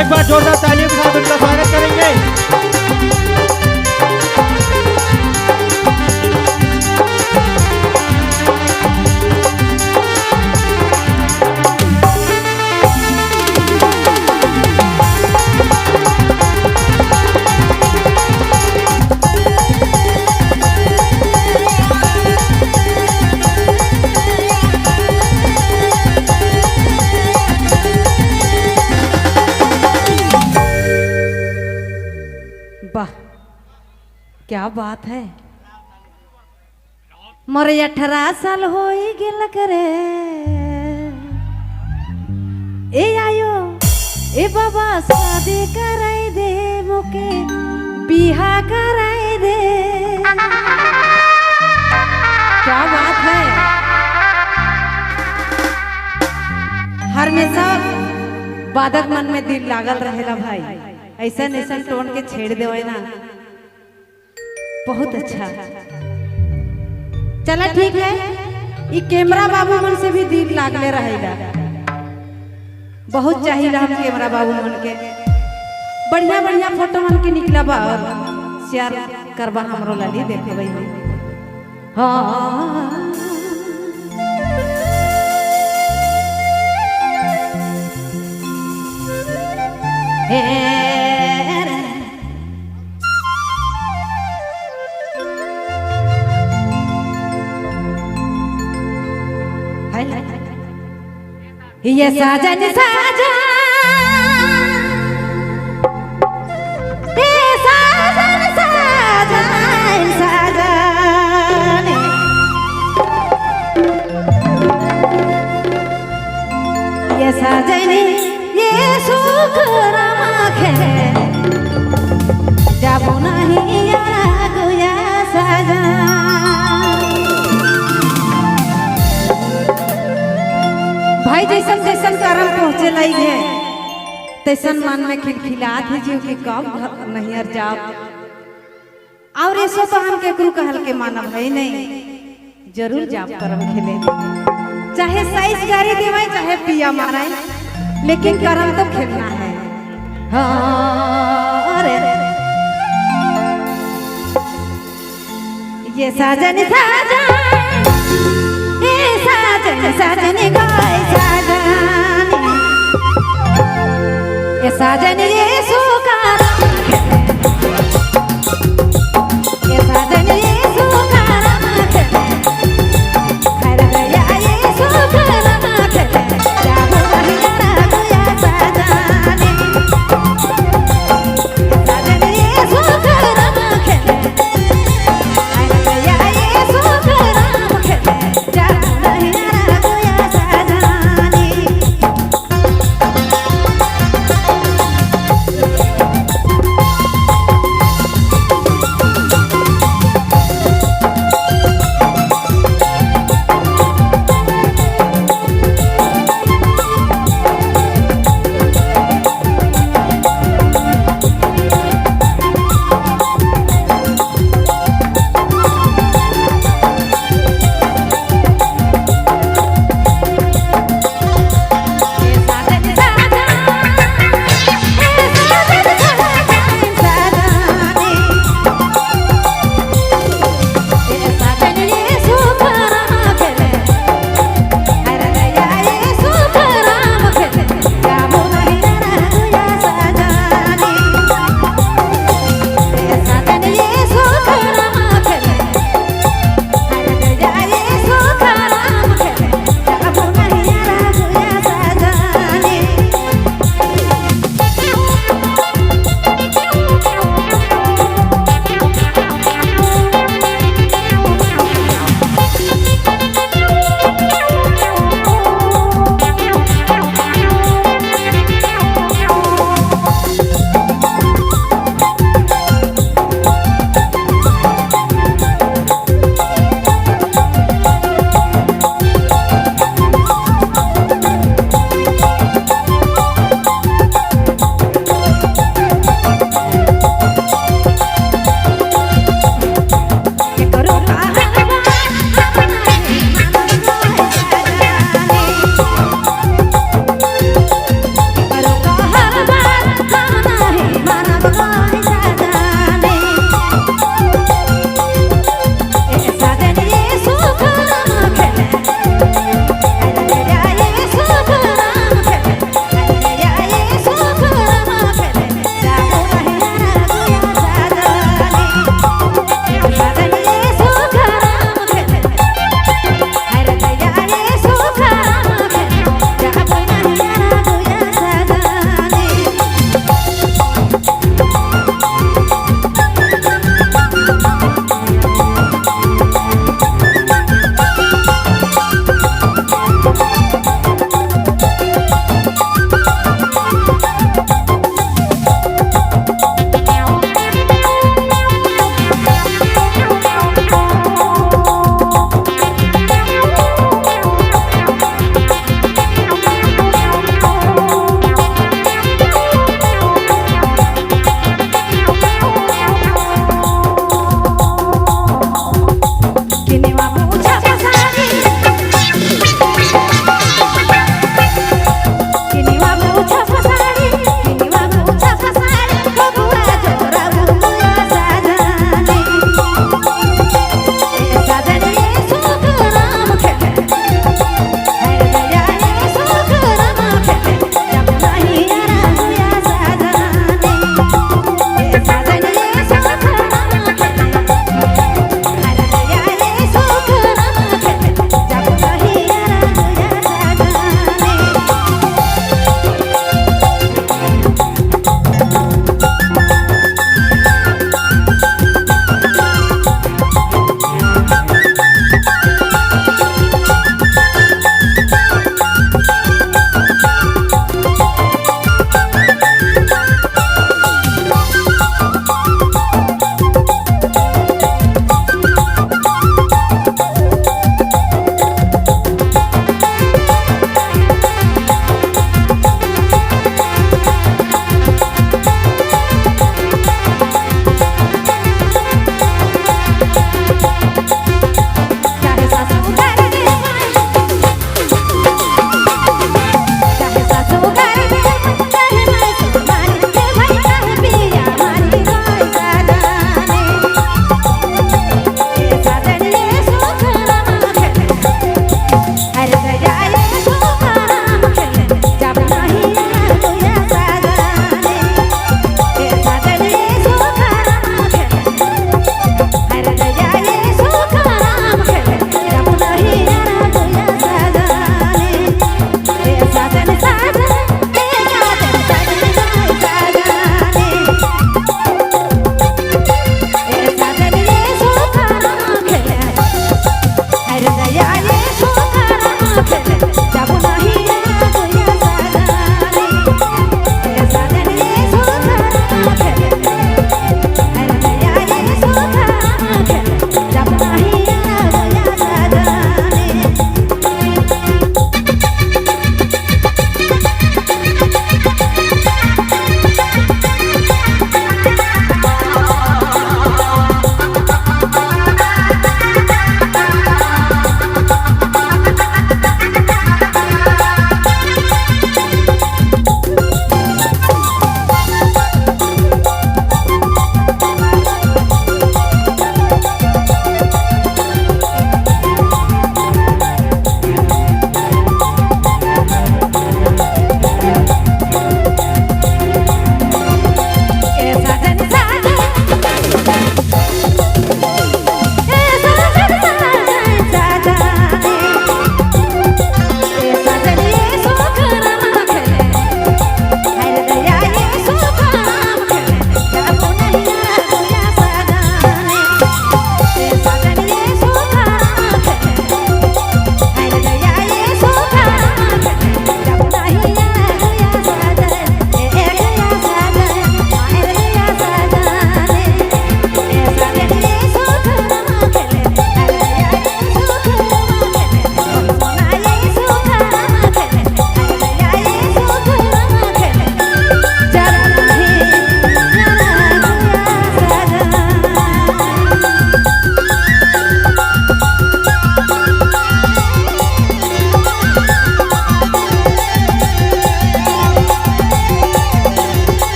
एक बार जोरदार तालियों के साथ उनका स्वागत करेंगे। वाह, क्या बात है। मोरे 18 साल हो गेल करे, ए आयो ए बाबा शादी कराई दे, मोके बिहा कराई दे। क्या बात है। हमेशा बादक मन में दिल लागल रहेला भाई, ऐसा ऐसा टोन के छेड़ देवे ना, बहुत अच्छा। चला ठीक है, ये कैमरा बाबू मन से भी दिल लागले रहेला, बहुत चाहिए हम कैमरा बाबू मन के। बढ़िया बढ़िया फोटो मन के निकला बा और शेयर करबा हमरो लाली देखबे हम। हाँ हे ये साजन साजन ये साजन साजन साजन ये साजन ये सुख रमाखे जाबो नहीं आगुया साजन। भाई जैसन जैसन करम पहुँचे लई है तैसन मन में खिलखिलात है जीव के कब घर नहीं जाओ। और ऐसो तो हम केकरो कहल के मानब है नहीं, जरूर जाब करम खेले, चाहे साइज गाड़ी देवे चाहे पिया मारे, लेकिन करम तो खेलना है। हाँ अरे ये साजन साजन ये साजन साजन गाय साजन ये साजन ये